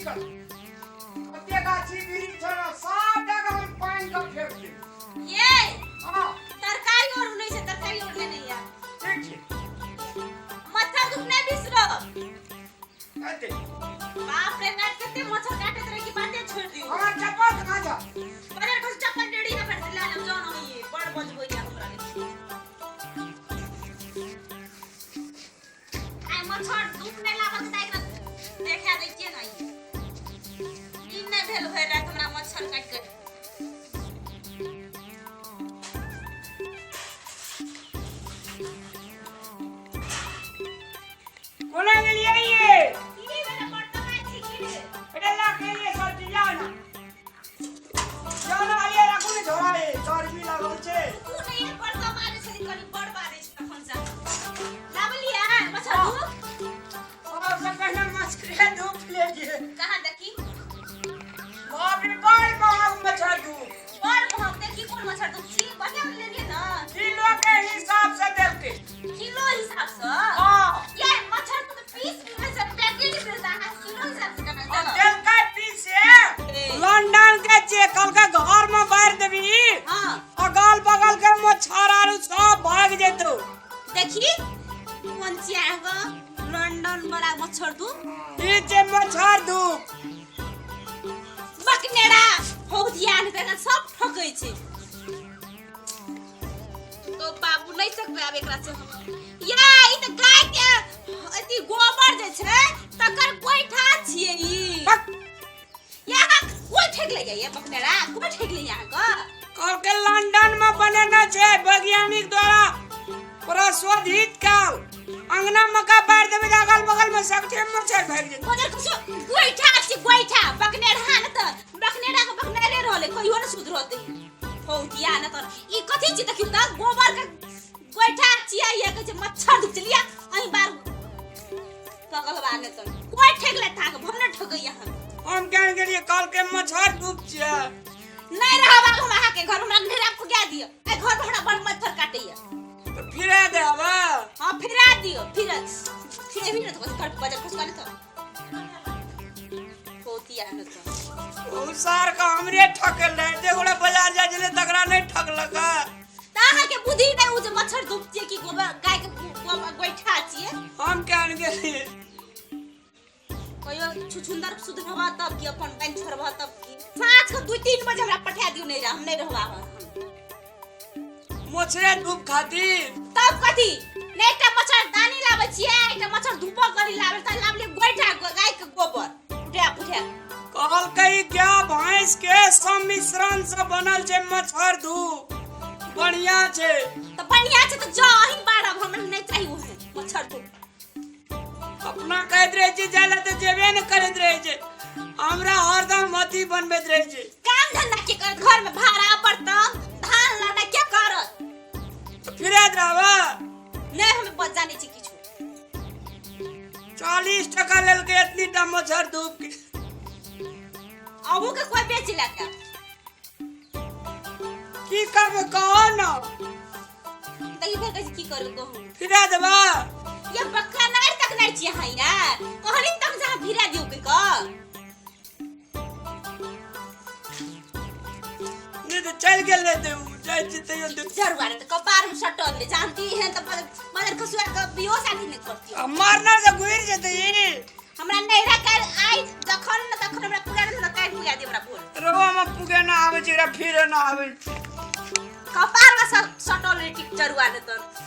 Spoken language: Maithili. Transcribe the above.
कर कते गाछी वृक्ष छै ने सब जगह हम पानि के फेंक देब। ये हाँ। तरकारी और नहीं छै, तरकारी और लेने या। ठीक छै। मच्छर धूप नहीं बिसरब। एते। बाप रे, रात कते मच्छर काटैत रहे कि बाते छोड़ दियो। हमर चप्पल कहाँ जा? बजार खस चप्पल डेढ़ी ना फेर से ला लेब जौन होइए। बड़ बजबै या हमरा ले। आइ मच्छर धूप नहि लागल तऽ एकरा देखा दै छियै ने। नींद नहि भेल भरि राति हमरा मच्छर काटि कऽ। कोना गेलियै ये? की भेलै, बड़ दबाइ छी की रे? এটা ला के लिए सब चीज लाओ ना, जाओ ना। आइए, राखू ने झोरा, ये गर्मी लागल छै। तू नहि बड़ मारै छली, कनि बड़ बारै छै तखन से। लाबलियै मच्छर धूप? सबसे पहले मछली धूप लेलिए। कहाँ देखी? बाप रे, बड़ महग मच्छर धूप। बड़ महग। देखी कोन मच्छर धूप छी, बढ़िआँ लेलियै ने? किलो के हिसाब से देलकै। किलो हिसाब से? हाँ। ये मच्छर धूप पीस मिलै छै, पैकेट मिलता है, किलो हिसाब से केना और देलक? देलकै पीसे। लंदन के छियै, कहलकै घर में बारि देबी, अगल बगल के मच्छर आरू सब भाग जेतौ। देखी कोन छियै अहाँके लंदन वाला मच्छर धूप? ई छै मच्छर धूप। बकनेरा हो ध्यान देना, सब ठकै छै। तो बाबू नहि सकबै आब एकरा से हम। या ई तऽ गाय के अथी गोबर जे छै तकर गोइठा छियै ई। बक। या अहाँ कोइ ठकि ले ये बकनेरा, कोइ ठकि ले अहाँके? कहलकै लंदन में बनेने छै, वैज्ञानिक द्वारा प्रशोधित काल। अंगना मका बारि देबै तऽ अगल बगल में सबके मच्छर भागि जेतै। बजर खुशो गोइठा छी, गोइठा। बकनेरा ने तऽ बकनेरा के बकनेरे रहलै, कहियो ने सुधरतै। फौजिया ने तऽ ई कथी छी? देखियौ तऽ गोबर के गोइठा छियै। ये कहै छै मच्छर धुप लिया। अहीं बार पगलवा ने तऽ कोइ ठकि लेत अहाँके, भन ठकै अहाँ। हम केहन गेलियै? कहलकै मच्छर धूप छियै। नहि रहब आब हम अहाँके घर, हमरा अंधेरा पुगा दिअ। एहि घर पर हमरा बड़ मच्छर काटैया। तऽ फिरा देब। हाँ, फिरा दियौ। फिर फिर भी ने तऽ घर बजर खसुआ ने तऽ फौजिया ने तऽ ओ सार के हमरे ठकल रहे। एते गोरा बाजार जाइ छलै तकरा नहि ठकलक। तऽ अहाँके बुद्धि नहि ओ जे मच्छर धूप छियै कि गोबर गाय के गोबर गोइठा छियै? हम केहन गेलियै? कहियो छुछुंदर सुधरबह तब की, अपन बनि छोड़बह तब की। साँझ के 2-3 बजे हमरा पठा दियौ, नहि रह, हम नहि रहब आब हम। मच्छरे धूप खातिर? तब कथी? नहि एकटा मच्छरदानी लाबै छियै, एकटा मच्छर धूपो करी लाबै तऽ लाबलियै गोइठा गाय के गोबर उठा पुठा। कहलकै गाय भैंस के सम्मिश्रण से बनल छै मच्छर धूप, बढ़िया छै। तऽ बढ़िया छै तऽ जाउ अहीं बारब, हमरा नहि चाही ओहन मच्छर धूप। अपना कहैत रहै छै जाय लए तऽ जेबे ने करैत रहै छै, हमरा हरदम अथी बनबैत रहै छै। काम धंधा के करत? घर में भाड़ा बर्तन धान लाना के करत? तऽ फिरैत रहबै। नहि, हम बच जानै छी किछु। 40 टका लेलकै एतनी टा मच्छर धूप के। अबू के कोई बेच लेता। की करबै, कहो न। देखी फेर कहै छै की करबै, कहू। फिरा देबा। ये बक्का नहीं तक नहीं छी अहाँ यार, कहली तक जहाँ फिरा दियौ के कह। नहि तऽ चलि गेल रहतै उ, जाइ छी तैयो देख। जरुआ रे तऽ कपार में सटल ले जानती है तऽ मदर खसुआ के बियो शादी नहीं करती। आ मारना से घुरि जेतै ई। हमरा नैहरा काल्हि आइ जखन न तखन हमरा पूरा न काल्हि पुगा दे हमरा बोल। रवा में पुगे ना आबै छै, एकरा फिरे ना आबै छै। कपार में सटल रे टिक जरुआ ने तऽ।